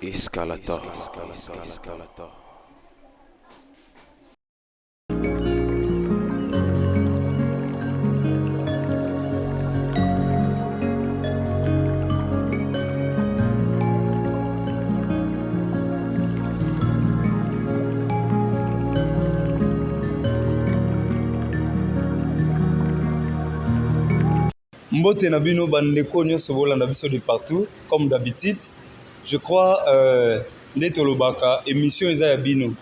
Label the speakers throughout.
Speaker 1: Escalator.
Speaker 2: Mbote na bino bandeko nyonso bolanda biso de partout comme d'habitude. Je crois euh, nde tolobaka émission eza ya bino.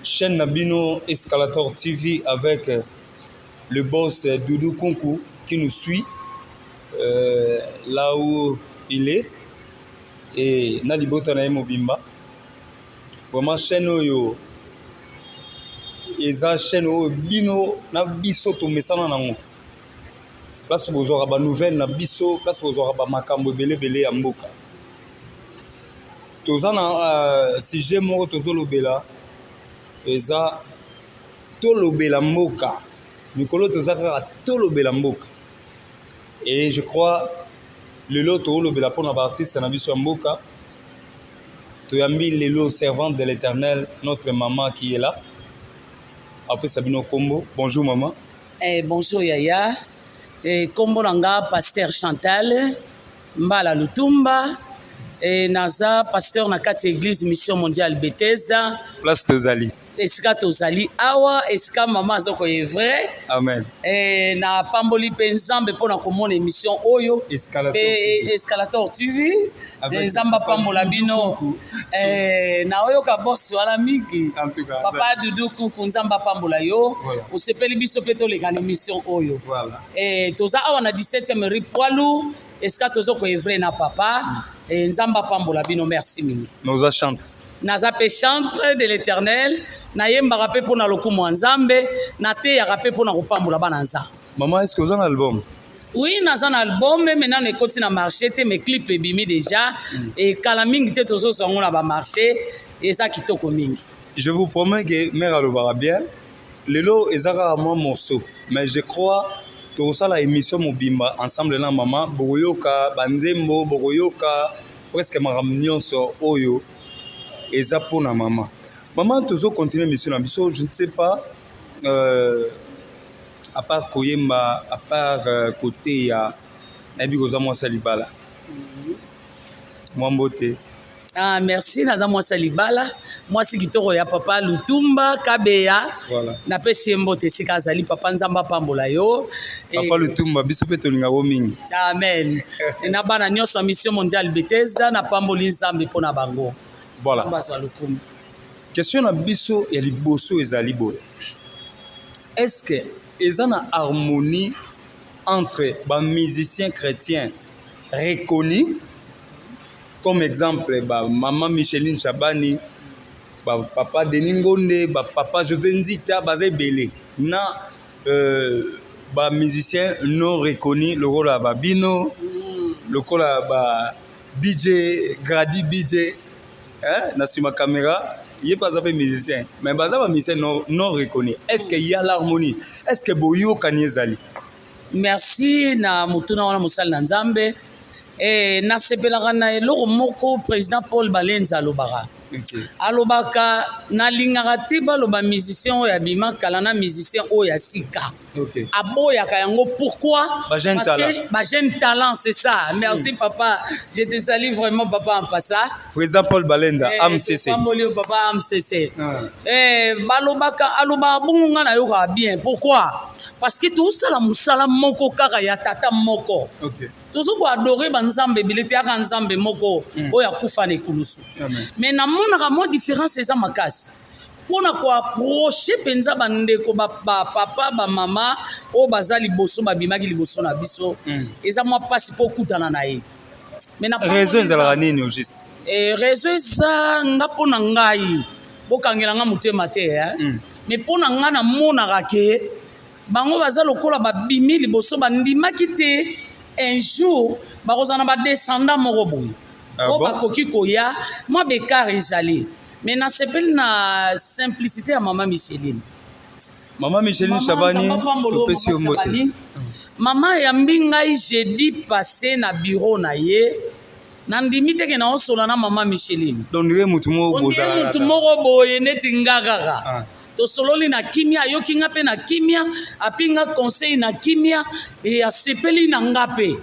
Speaker 2: Chaîne na bino Escalator TV avec euh, le boss euh, Doudou Kunku qui nous suit euh, là où il est et na libota na ye mobimba. Vraiment chaîne oyo eza chaîne oyo bino na biso tomesana nango place bozwaka ba nouvelle na biso place bozwaka ba makambo ebele ebele ya mboka toza na uh, sujet moko tozolobela eza tolobela mboka mikolo toza kaka tolobela mboka et je crois lelo tolobela mpona baartiste na biso ya mboka Toyambi lelo servante de l'Eternel, notre maman qui est là. Apesa bino kombo. Bonjour maman.
Speaker 3: Eh, bonjour yaya. Eh, kombo na nga pasteur Chantal Mbala Lutumba. Eh, naza pasteur na kati église Mission Mondiale Bethesda.
Speaker 2: Place tozali.
Speaker 3: Esika tozali awa, esika mama aza ko vrai.
Speaker 2: Amen.
Speaker 3: Eh, na pamboli mpe Nzambe mpo na komona émission oyo.
Speaker 2: Escalator
Speaker 3: TV. Escalator TV.
Speaker 2: Eh,
Speaker 3: Nzambe apambola bino. Eh, naoyoka boss wana mingi. Papa Doudou Kuku, Nzambe apambola yo.
Speaker 2: Voilà.
Speaker 3: Osepeli biso mpe toleka na émission oyo.
Speaker 2: Voilà.
Speaker 3: Eh, toza awa na 17e rue Poilu, esika tozo ko evre na papa. Mm. Eh, Nzambe apambola bino, merci mingi.
Speaker 2: Noza chante.
Speaker 3: Naza mpe chantre de l'Eternel, nayembaka mpe mpo na lokumu ya Nzambe, nateyaka mpe mpo na kopambola bana Nzambe.
Speaker 2: Maman, est-ce que oza na album?
Speaker 3: Oui, naza na album, mais nano ekoti na marché te, mais clip ebimi déjà. Mm. Et kala mingi te tozozwa yango na ba marché, eza kitoko mingi.
Speaker 2: Je vous promets que mère alobaka bien. Lelo eza kaka mwa morceau, mais je crois tokosala émission mobimba ensemble na mama, bokoyoka banzembo, bokoyoka presque makambo nyonso oyo eza pona mama. Mama, tozo continuer mission na biso, je ne sais pas euh, à part koyemba, à part euh, koteya, nayebi koza mwasi ya libala. Mwa mbote.
Speaker 3: Ah, merci naza mwasi ya libala mwasi kitoko ya papa Lutumba Kabeya
Speaker 2: voilà.
Speaker 3: napesi ye mbote esika azali papa Nzambe apambola yo
Speaker 2: papa Lutumba biso mpe tolingaka yo mingi
Speaker 3: amen na bana nyonso ya mission mondiale Bethesda napamboli Nzambe mpo na bango
Speaker 2: voilà.
Speaker 3: bazwa lokumu
Speaker 2: question na biso ya liboso ezali boye est-ce que eza na harmonie entre ba musiciens chrétiens reconnus comme exemple ba maman Micheline Chabani ba papa Denis Ngonde ba papa José Nzita baza ebele na euh, ba musiciens non reconnus lokola ba Bino lokola ba BJ Grady BJ hein, na sima caméra ye mpe aza mpe musicien mais baza ba musicien non, non reconnu est ce que ya l'harmonie est ce que boyokani ezali
Speaker 3: merci na motuna wana mosali na nzambe eh, nasepelaka na eloko moko président paul balenza alobaka
Speaker 2: okay.
Speaker 3: alobaka nalingaka te baloba musicien oyo abima kala na musicien oyo ya sika
Speaker 2: okay.
Speaker 3: aboyaka yango pourquoi
Speaker 2: ba jeune
Speaker 3: Parce
Speaker 2: talent.
Speaker 3: que ba jeune talent c'est ça merci mm. papa je te salue vraiment papa en passant
Speaker 2: président Paul Balenza
Speaker 3: eh,
Speaker 2: AMCC
Speaker 3: pamboli yo papa AMCC
Speaker 2: ah.
Speaker 3: eh, balobaka alobaka bongo nga nayokaka bien pourquoi parce que tosala mosala moko kaka ya tata moko
Speaker 2: okay.
Speaker 3: tozo koadore banzambe ebele te yaka nzambe moko mm. oyo akufa na ekulusu mais namonaka mwa différence eza makasi mpo na koaproche mpenza bandeko bapapa bamama oyo baza liboso babimaki liboso na biso mm. eza mwa mpasi mpo okutana na ye
Speaker 2: raison ezalaka nini au juste
Speaker 3: eh, raison eza nga mpo na ngai bokangela nga motema te eh? mm. mais mpo na ngai namonaka ke bango baza lokola babimi liboso bandimaki te un jour bakozala na badescendant moko boye
Speaker 2: ah
Speaker 3: oyo
Speaker 2: bon?
Speaker 3: bakoki koya mwa bekare ezali mais nasepeli na simplicité ya mama micheline
Speaker 2: mama micheline shabani topesi yo mbote
Speaker 3: mama ayambi ngai jeudi passé na bureau na ye. Nandimi te ke naosola na mama Micheline.
Speaker 2: Donc ndenge mutu moko
Speaker 3: On dirait
Speaker 2: bozalaka
Speaker 3: mutu
Speaker 2: kaka.
Speaker 3: moko boye neti nga kaka.
Speaker 2: Ah.
Speaker 3: Tosololi na kimia, ayoki nga mpe na kimia, api nga conseil na kimia, e asepeli na nga mpe.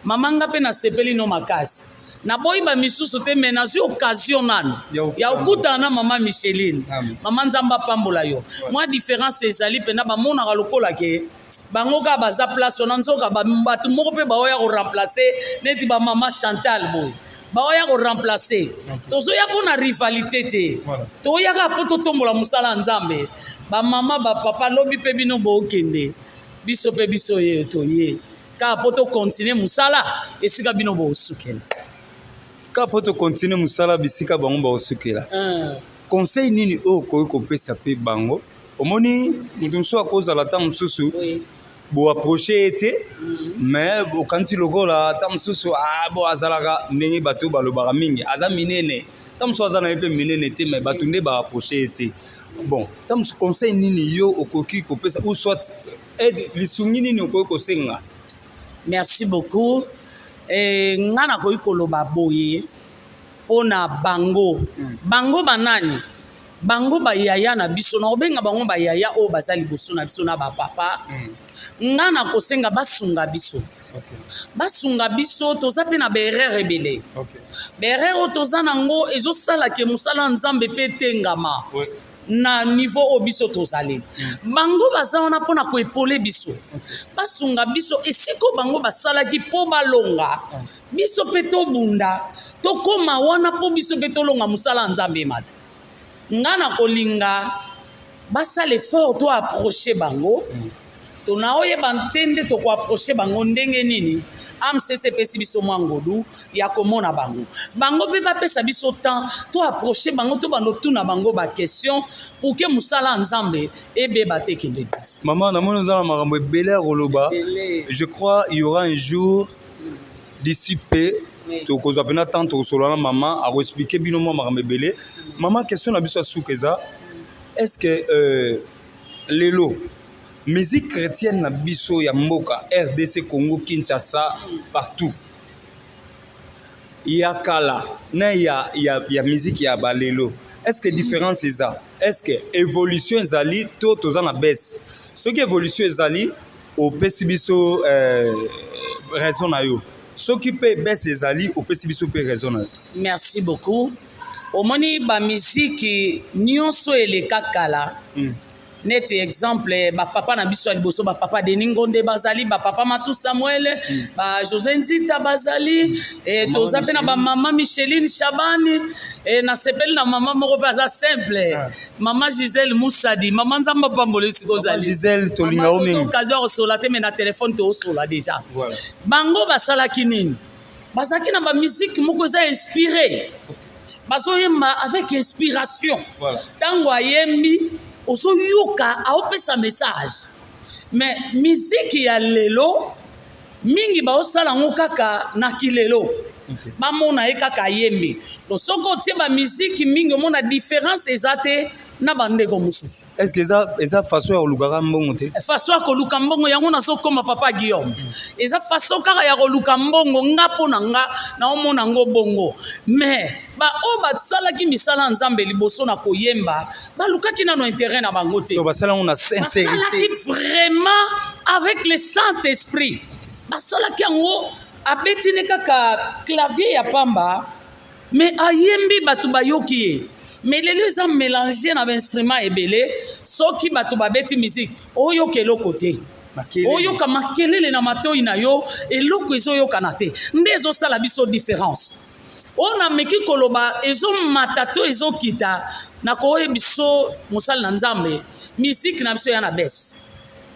Speaker 3: Mama nga mpe nasepeli no makasi. Naboyi ba misusu te, mais nazwi occasion nanu
Speaker 2: Ya
Speaker 3: ya kokutana na mama Micheline.
Speaker 2: Amen.
Speaker 3: Mama Nzambe apambola yo. Mwa différence ezali mpenza, bamonaka lokola ke bango kaka baza place wana, nzoka bato moko mpe baoya koremplace neti ba mama Chantal boye, baoya koremplace. Tozoya mpo na rivalité te, toyaka mpo totombola mosala ya Nzambe. Bamama, bapapa, lobi mpe bino bookende, biso mpe biso ye toye kaka mpo tokontinue mosala esika bino boosukela.
Speaker 2: Kaka mpo tokontinue mosala bisika bango baosukela. Conseil nini oyo okoki kopesa mpe bango? Omoni moto mosusu akozala ata mosusu boapproche ye te, mais okanisi lokola ata mosusu bo azalaka ndenge bato balobaka mingi, aza minene. Ata mosusu aza na ye mpe minene te, mais bato nde baapproche ye te. Bon, ata mosusu conseil nini yo okoki kopesa, ou soit aide, lisungi nini okoki kosenga?
Speaker 3: Merci beaucoup. Nga nakoki koloba boye mpona bango. Bango banani? Bango bayaya na biso, nakobenga bango bayaya oyo baza liboso na biso na bapapa. Nga nakosenga basunga biso. Basunga biso, toza mpe na baerreur ebele. Baerreur oyo toza nango ezosalaka mosala ya Nzambe mpe etengama na niveau oyo biso tozali. Bango baza wana mpona koepole biso. Basunga biso esika oyo bango basalaki mpo balonga. Biso mpe tobunda, tokóma wana mpo biso mpe tolonga mosala ya Nzambe emata. Nga na kolinga basala effort to approche bango. Tona oyeba te nde tokoapproche bango ndenge nini. AMCC epesi biso mwa ngolu ya komona bango. Bango mpe bapesa biso temps to approche bango, to bando tuna bango ba question pour que mosala ya Nzambe ebeba te, kende liboso.
Speaker 2: Mama, namoni oza na makambo ebele ya koloba.
Speaker 3: Ebele.
Speaker 2: Je crois il y aura un jour d'ici peu tokozwa mpenza temps tokosolola na mama, akoexplike bino mwa makambo ebele. Mama, question na biso ya suka eza: est ce que lelo musique chrétienne na biso ya mboka RDC Congo Kinshasa partout, ya kala na ya musique ya balelo, est ce que différence eza? Est ce que évolution ezali to toza na baisse? Soki évolution ezali, opesi biso raison na yo. Soki mpe baisse ezali, opesi biso mpe raison na yo.
Speaker 3: Merci beaucoup. Omoni bamiziki nyonso eleka kala, neti exemple bapapa na biso ya liboso, bapapa Denis Ngonde bazali, bapapa Matu Samuel, ba José Nzita bazali, toza mpe na bamama Micheline Shabani, nasepeli na mama moko mpe aza simple, mama Gisele Musadi. Mama, Nzambe apambola esika ozali.
Speaker 2: Gisele, tolinga yo mingi.
Speaker 3: Occasion ya kosola te, mais na telefone toosola déjà. Bango basalaki nini? Bazalaki na bamusike moko eza inspiré, bazoyemba avec inspiration. Ntango ayembi, ozoyoka aopesa message. Mais miziki ya lelo mingi baosala yango kaka na kilelo, bamona ye kaka ayembi. Donc soki otie bamiziki mingi, omona différence eza te na bandeko mosusu.
Speaker 2: Est ce que eza façon ya kolukaka mbongo te?
Speaker 3: Façon ya koluka mbongo, yango nazokoma, papa Guillaume. Eza façon kaka ya koluka mbongo. Nga mpo na nga naomona yango bongo, mais baoyo basalaki misala ya Nzambe liboso na koyemba, balukaki nano intérêt na bango te.
Speaker 2: To basala yango na sincérité.
Speaker 3: Basalaki vraiment avec le Saint Esprit. Basalaki yango, abetini kaka clavier ya pamba, mais ayembi, bato bayoki ye. Mais lelo eza mélange na bainstrument ebele. Soki bato babeti musique, oyoka eloko te, oyoka makelele na matoi na yo, eloko ezoyokana te. Nde ezosala biso différence oyo nameki koloba, ezomata to ezokita. Nakoyeba biso mosali na Nzambe, musique na biso ya na baisse.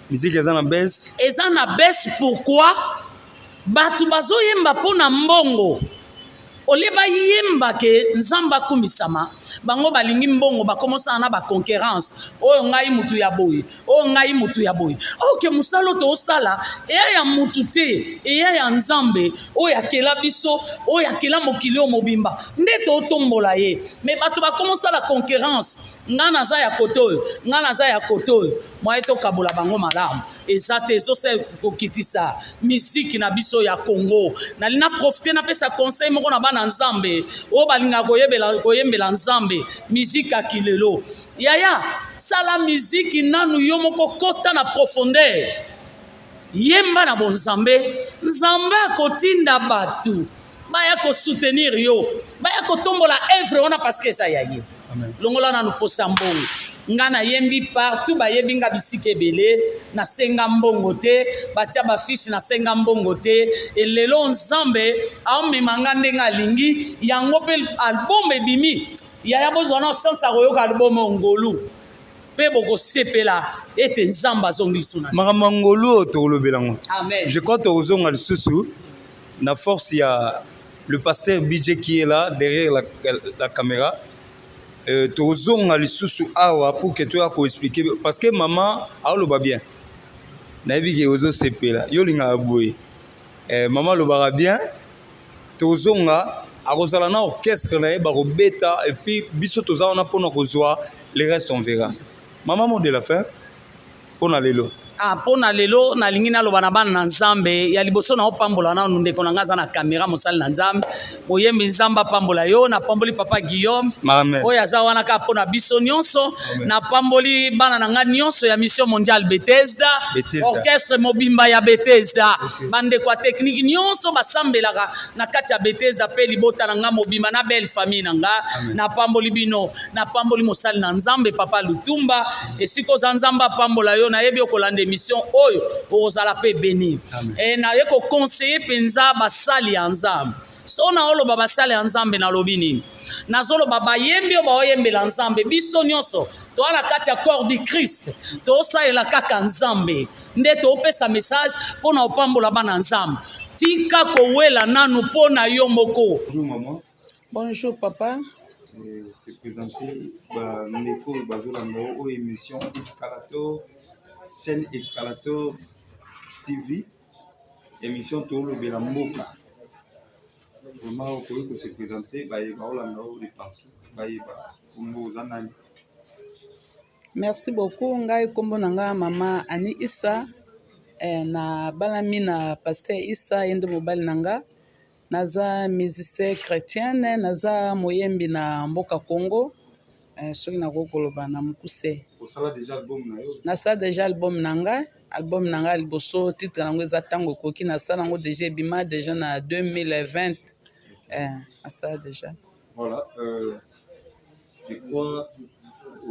Speaker 2: Musique eza na baisse.
Speaker 3: Eza na baisse. Pourquoi? Bato bazoyemba mpo na mbongo. Olie bayemba ke Nzambe akumisama, bango balingi mbongo. Bakomosala na baconcurrence: oyo ngai mutu ya boye, oyo ngai mutu ya boye. Oke mosala oyo toosala eya ya mutu te, eya ya Nzambe oyo akela biso, oyo akela mokili oyo mobimba, nde tootombola ye. Mais bato bakomosala concurrence: ngai naza ya kote oyo, ngai naza ya kote oyo. Mwaye tokabola bango malamu. Eza te, ezosala kokitisa miziki na biso ya Congo. Nalingi na profite napesa conseil moko na bana Nzambe oyo balingaka koyembela Nzambe miziki ya kilelo. Yaya, sala miziki nanu yo moko, kota na profondeur, yemba na bonzambe. Nzambe akotinda bato baya kosoutenir yo, baya kotombola œuvre wana, parce que eza ya ye. Longola nanu posa mbongo. Nga nayembi partout, bayebi nga bisika ebele, nasenga mbongo te. Batia bafiche, nasenga mbongo te. Elelo Nzambe aomema nga ndenge alingi yango. Mpe album ebimi, yaya, bozwa na chance ya koyoka album Ngolu, mpe bokosepela ete Nzambe azongi lisu na
Speaker 2: Makambo ya ngolu oyo tokolobela yango.
Speaker 3: Amen.
Speaker 2: Je crois tokozonga lisusu na force ya le pasteur BJ qui est là derrière la caméra. Tozonga lisusu awa pour que toya koexpliquer, parce que mama aoloba bien, nayebi ke ozosepela, yo olingaka boye. Mama alobaka bien. Tozonga, akozala na orchestre na ye, bakobeta, et puis biso toza wana mpona kozwa le reste, on verra. Mama, mot de la fin mpona lelo?
Speaker 3: Ah, mpo na lelo, nalingi naloba na bana na Nzambe. Ya liboso, na opambola nanu ndeko na ngai aza na kamera, mosali na Nzambe, moyembi. Nzambe apambola yo. Napamboli papa Guillaume oyo aza wana kaka mpo na biso nyonso. Napamboli bana na ngai nyonso ya Mission Mondiale Bethesda, orchestre mobimba ya Bethesda, bandeko ya technique nyonso basambelaka na kati ya Bethesda, mpe libota na ngai mobimba na belle famille na ngai. Napamboli bino. Napamboli mosali na Nzambe, papa Lutumba, esika oza, Nzambe apambola yo. Nayebi okolanda émission oyo, okozala mpe béni. E naye koconseiller mpenza basali ya Nzambe. So naoloba basali ya Nzambe, nalobi nini? Nazoloba bayembi oyo baoyembela Nzambe. Biso nyonso toza na kati ya corps du Christ, tosalela kaka Nzambe nde topesa message mpo na opambola bana Nzambe. Tika kowela nanu mpo na yo moko.
Speaker 2: Bonjour maman.
Speaker 1: Bonjour papa.
Speaker 2: Se présenter, bandeko bazolanda oyo émission Escalator, chaîne Escalator TV, émission tolobela mboka. Vraiment, okoki kose présenter, bayeba olanda oyo de partout, bayeba kombo, oza nani?
Speaker 1: Merci beaucoup. Ngai nkombo na ngai mama Ani Isa. Nabalami na pasteur Isa, ye nde mobali na nga. Naza musicien chrétienne, naza moyembi na mboka Congo. Soki nakoki koloba na mokuse,
Speaker 2: osala déjà album na yo?
Speaker 1: Nasala déjà album na ngai. Album na ngai liboso, titre yango eza Ntango Ekoki. Nasala yango déjà, ebima déjà na 2020. Nasala déjà.
Speaker 2: Voilà, je crois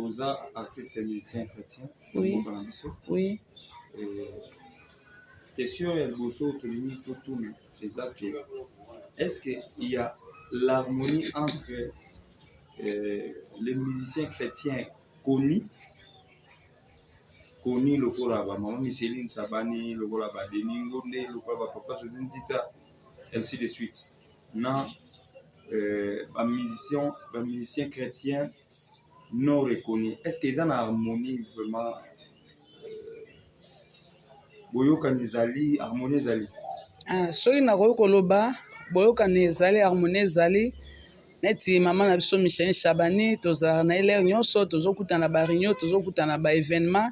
Speaker 2: oza artiste musicien chrétien.
Speaker 1: Oui.
Speaker 2: Mboka na biso.
Speaker 1: Oui.
Speaker 2: Question ya liboso tolingi totuna eza ke est-ce que il y a l'harmonie entre les musiciens chrétiens connus lokola bamama Micheline Sabani, lokola baDenis Ngonde, lokola bapapa José Nzita, ainsi de suite, na bamusicien chrétien non reconnu? Est ce que eza na harmonie vraiment? Boyokani ezali, harmonie ezali?
Speaker 1: Ah, soki nakoki koloba, boyokani ezali, harmonie ezali. Neti mama na biso Micheline Chabani, tozalaka na ye l'heure nyonso, tozokutana baréunion, tozokutana baévénement.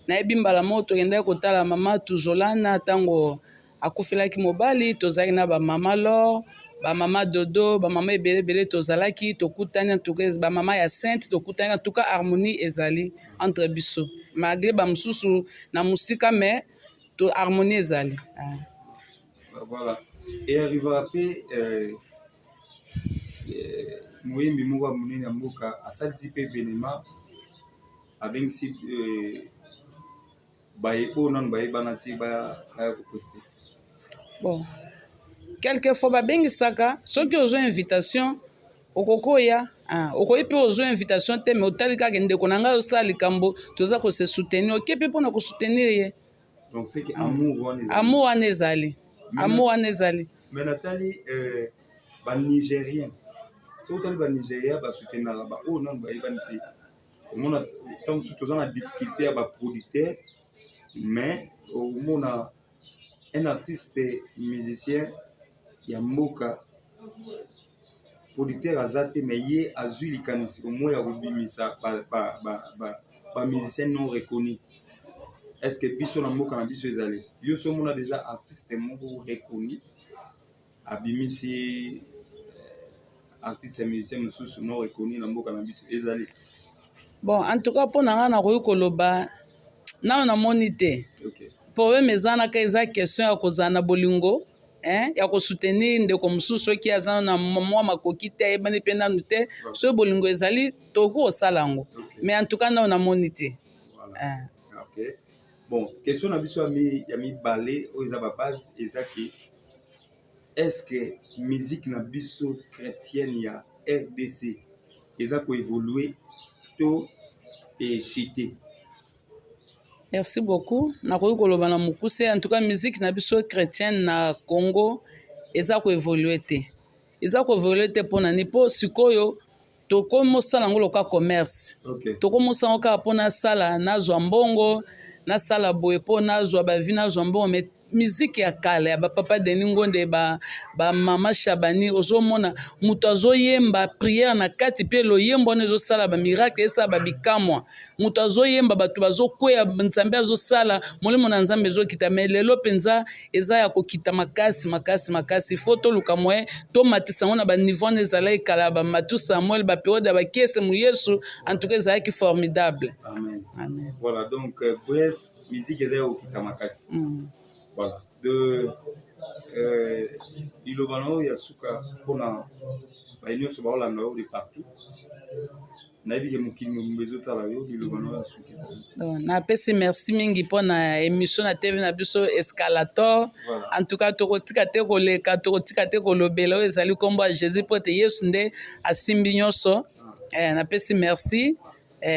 Speaker 1: Nayebi mbala moko tokendaki kotala mama Tuzolana ntango akufelaki mobali, tozalaki na bamama Lor, bamama Dodo, bamama ebele ebele. Tozalaki, tokutani, antuka bamama ya Sainte tokutani. Antuka harmonie ezali entre biso, malgré bamosusu na mosika, mais to harmonie ezali, ah.
Speaker 2: Voilà, et arrivera mpe moyembi moko ya monene ya mboka asalisi mpe événement, abengisi baye oyo nanu bayebana te, baya koprester?
Speaker 1: Bon, quelquefois babengisaka. Soki ozwa invitation, okoki oya. Ah, okoki mpe ozwa invitation te, mais otali kaka ndeko na ngai osala likambo, toza kose soutenir, oke mpe mpona kosoutenir ye.
Speaker 2: Donc c'est que amour wana ezali.
Speaker 1: Amour wana ezali, amour wana ezali.
Speaker 2: Mais natali banigérien, soki otali banigérien, basoutenaka baoyo nanu bayebani te. Omona ntango mosusu toza na difficulté ya baproducteur, mais omona un artiste musicien ya mboka, producteur aza te, mais ye azwi likanisi omoi ya kobimisa bamusicien non reconnu. Est ce que biso na mboka na biso ezali? Yo so omona déjà artiste moko reconnu abimisi artiste musicien mosusu non reconnu na mboka na biso, ezali?
Speaker 1: Bon, en tout cas, mpo na ngai nakoki koloba nano namoni te. Problème eza naka, eza question ya kozala na bolingo, hein, ya kosoutenir ndeko mosusu soki aza na mwa makoki te, ayebani mpe nanu te. Soki bolingo ezali, tokoki kosala yango. Mais en tout cas, nano namoni te.
Speaker 2: Voilà. Ok, bon, question na biso ya mibale oyo eza babase eza ke est ce que musique na biso chrétienne ya RDC eza koévolue to echute?
Speaker 1: Merci beaucoup. Nakoki koloba na mokuse, en tout cas, musique na biso chrétienne na Congo eza koévolue te. Eza koévolue te mpo na nini? Mpo sikoyo tokomosala yango loka commerce. Tokomosala yango kaka mpo nasala, nazwa mbongo, nasala boye mpo nazwa bavues, nazwa mbongo. Mais musique ya kala ya bapapa Denis Ngonde, bamama ba Shabani, ozomona moto azoyemba prière na kati, mpe loyembo wana ezosala bamiracle, esala babikamwa. Moto azoyemba, bato bazokweya, Nzambe azosala, molimo na Nzambe ezokita. Mais lelo mpenza eza ya kokita makasi, makasi, makasi. Faut toluka moyen tomatisa yango na baniveau wana ezalaki kala, ya bamatu Samuel, baperiode ya bakiese moyesu. En tout cas, ezalaki formidable.
Speaker 2: Amen.
Speaker 1: Amen.
Speaker 2: Voilà, donc bref, musique eza ya kokita makasi. Voilà, de liloba na oyo ya suka mpona baye nyonso baolanda yo de partout, nayebi ke mokili mobimba ezotala yo, liloba na oyo ya suka ezali?
Speaker 1: Napesi merci mingi mpona émission na TV na biso Escalator. En tout cas, tokotika te koleka, tokotika te kolobela oyo ezali nkombo ya Jésus, mpo ete Yesu nde asimbi nyonso. Napesi merci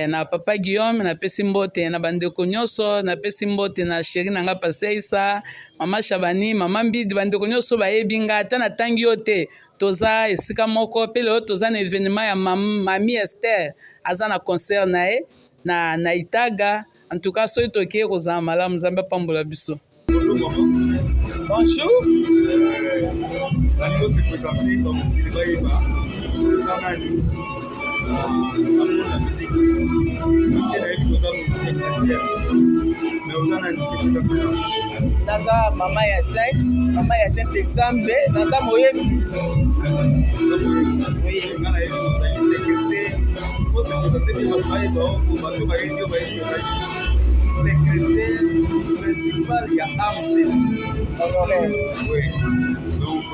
Speaker 1: na papa Guillaume, napesi mbote na bandeko nyonso, napesi mbote na chéri na nga Paseisa, mama Shabani, mama Mbidi, bandeko nyonso bayebi nga, ata natangi yo te, toza esika moko. Mpe lelo toza na événement ya mami Esther, aza na concert na ye na Itaga. En tout cas, soki tokei, kozala malamu. Nzambe apambola biso.
Speaker 2: Bonjour maman.
Speaker 4: Bonjour.
Speaker 2: Nalingi ose présenter, bamokili bayeba oza nani amona musique, parce que nayebi koza musicien chrétien, mais oza nani? Se présenter na.
Speaker 4: Naza mama ya Sainte, mama ya Sainte Esambe, naza moyembi.
Speaker 2: Nga nayebi ozali secrétaire. Faut se présenter mpe bato bayeba o bato bayebi yo, bayebi ozali secrétaire principal ya AMCC.
Speaker 4: Honoraire.
Speaker 2: Oui, donc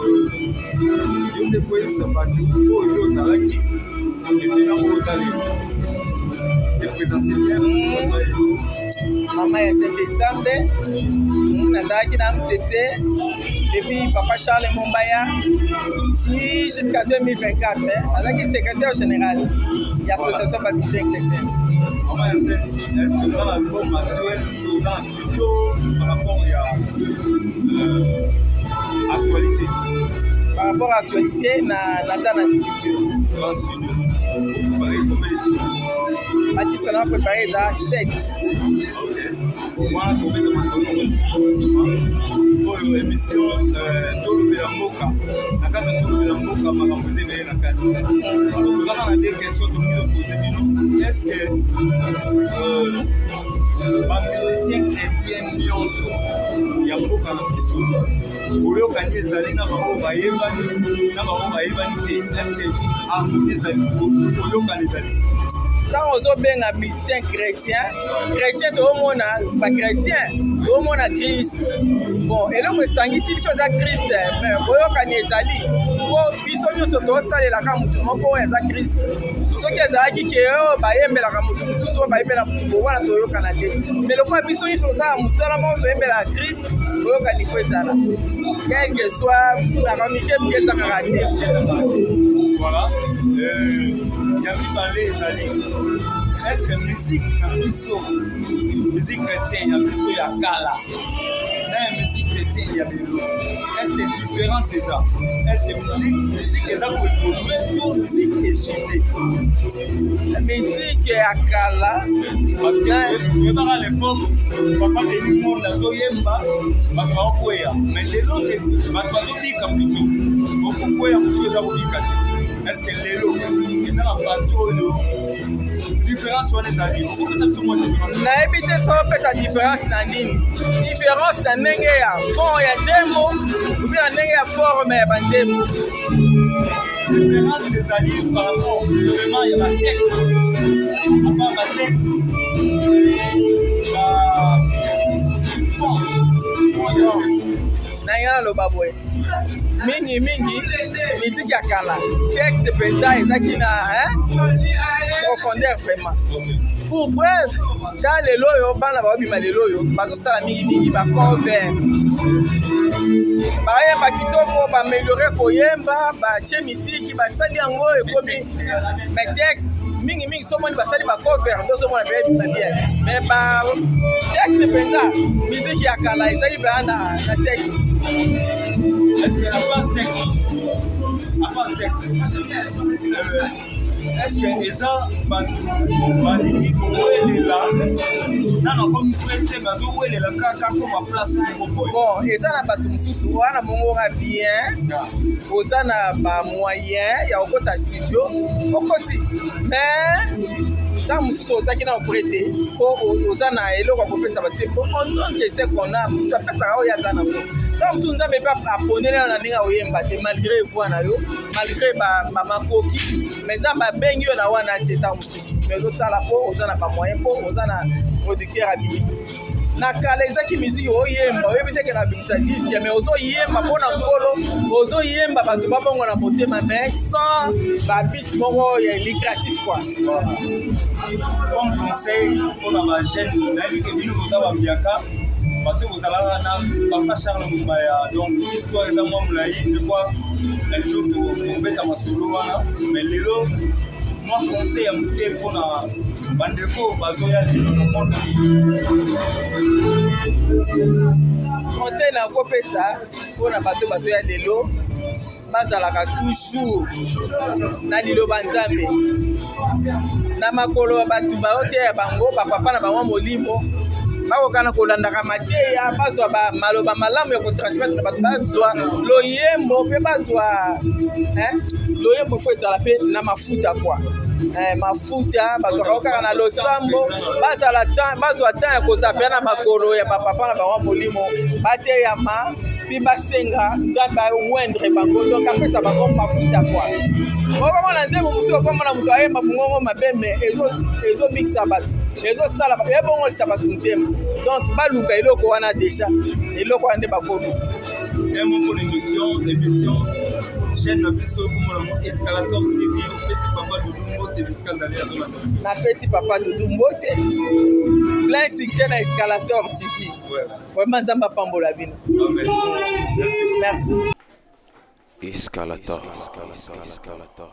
Speaker 2: yo nde faut oyebisa bato oyo yo ozalaki et puis na oyo oza lelo. Se présenter bien.
Speaker 4: Mama ya Sainte Esambe, nazalaki na MCC depuis papa Charles Mombaya ti jusqu'à 2024. Nazalaki secrétaire général ya association bamusicien chrétien.
Speaker 2: Mama ya Sainte, est ce que oza na album actuel to oza na studio par rapport ya actualité?
Speaker 4: Par rapport à actualité, naza na studio.
Speaker 2: Na studio, préparé combien de titres?
Speaker 4: Batitre na préparé eza 7.
Speaker 2: Ok, wana tobeta masolo yango nsima. Oyo émission Tolobela Mboka. Na kati ya Tolobela Mboka, makambo eza ebele na kati. Alors, tozaka na deux questions tokoki kopose bino. Est ce que bamusicien chrétien nyonso ya mboka na biso, boyokani ezali na bango bayebani, na bango bayebani te? Est ce que harmonie ezali, boyokani ezali?
Speaker 4: Ntango ozobenga musicien chrétien, chrétien, toomona bachrétien, toomona Christ. Bon, eloko esangisi biso eza Christ. Mais boyokani ezali po biso nyonso tosalelaka motu moko oyo eza Christ. Soki ezalaki ke oyo bayembelaka motu mosusu, oyo bayembela motu bo wana, toyokana te. Mais lokola biso nyonso tosala mosala moko, toyembelaka Christ, boyokani faut ezala, quel que soit kaka mike mike, eza kaka te.
Speaker 2: Voilà. Ya mibale ezali: est ce que musique na biso, musique chrétienne ya biso ya kala na ya musique chrétienne ya lelo, est ce que différence eza? Est ce que musique eza koévolue to musique echute?
Speaker 4: Musique ya kala
Speaker 2: Parce que toyebaka à l'époque, papa Denis Monde azoyemba, bato baokweya. Mais lelo bato bazobika plutôt, okokweya mosusu eza kobika te. Est ce que lelo eza na bato oyo Différence wana ezali, okopesa biso mwa différence?
Speaker 4: Nayebi te soki opesa différence na nini, différence na ndenge ya fond ya nzembo ou bien na ndenge ya forme ya banzembo.
Speaker 2: Différence ezali par rapport vraiment ya batexte, à part batexte, ba fond ya
Speaker 4: Na ngai naloba boye, mingi mingi miziki ya kala, texte mpenza ezaki na, hein, profondeur vraiment. Pour preuve, ta lelo oyo bana baobima lelo oyo bazosala mingimingi bacover, bayemba kitoko, baaméliorer koyemba, batie misiki, basali yango ekomi, mais texte mingimingi somoni basali bacover nde ozomona mpe ebima bien, mais ba texte mpenza, miziki ya kala ezali mpenza na texte.
Speaker 2: Est-ce que à part texte, est-ce que eza bato balingi kowelela nano komi prêt, bazowelela kaka koma place moko boye?
Speaker 4: Bon, eza na bato mosusu wana mongonga bien, oza na bamoyen ya kokota studio, okoti, mais ntango mosusu ozalaki na oprêt te mpo oza na eloko ya kopesa bato te, mpo on donne que ce qu'on a. Moto apesaka oyo aza nango. Ntango mosusu Nzambe mpe aponeli yo na ndenge oyemba te, malgré voix na yo, malgré bamakoki, mais Nzambe abengi yo na wana te. Ntango mosusu mais ozosala mpo oza na bamoyen, mpo oza na producteur abimi. Na kala ezaki miziki oyemba, oyebi te ke na bimisa disque, mais ozoyemba mpo na Nkolo, ozoyemba bato babongo na motema, mais sans babit moko ya lucratif quoi.
Speaker 2: Comme conseil mpona bajeune, nayebi ke bino boza bambiaka, bato bozalaka na papa Charles Mombaya, donc histoire eza mwa molai de quoi un jour tokobeta masolo wana, mais lelo mwa conseil ya moke mpona bandeko bazoya lelo na monde.
Speaker 4: Conseil nakopesa mpona bato bazoya lelo, bazalaka toujours na liloba Nzambe, na makolo ya bato baoteya bango, bapapa na bango molimo, bakokana kolandaka mateya, bazwa maloba malamu ya kotransmettre bato, bazwa loyembo mpe bazwa loyembo fo ezala mpe na mafuta kwa mafuta bazwaka kaka na losambo. Bazala bazwa temps ya kozala mpe na makolo ya bapapa na bango molimo, bateyama mpe basenga Nzambe aoindre bango, donc apesa bango mafuta kwa. Okomona nzembo mosusu, okomona moto ayemba mongongo mabe, mais ezobikisa bato, ezosala, ebongolisa bato motema. Donc baluka eloko wana déjà, eloko wana nde bakoluka.
Speaker 2: Un mot pour l'émission, chaîne na biso komona ngo Escalator TV. Opesi papa Dudu mbote bisika azali, azolanda.
Speaker 4: Napesi papa Dudu mbote, plein succès na Escalator TV. Vraiment, Nzambe apambola bino.
Speaker 2: Amen. Merci.
Speaker 4: Merci.
Speaker 5: Escalator. Escalator.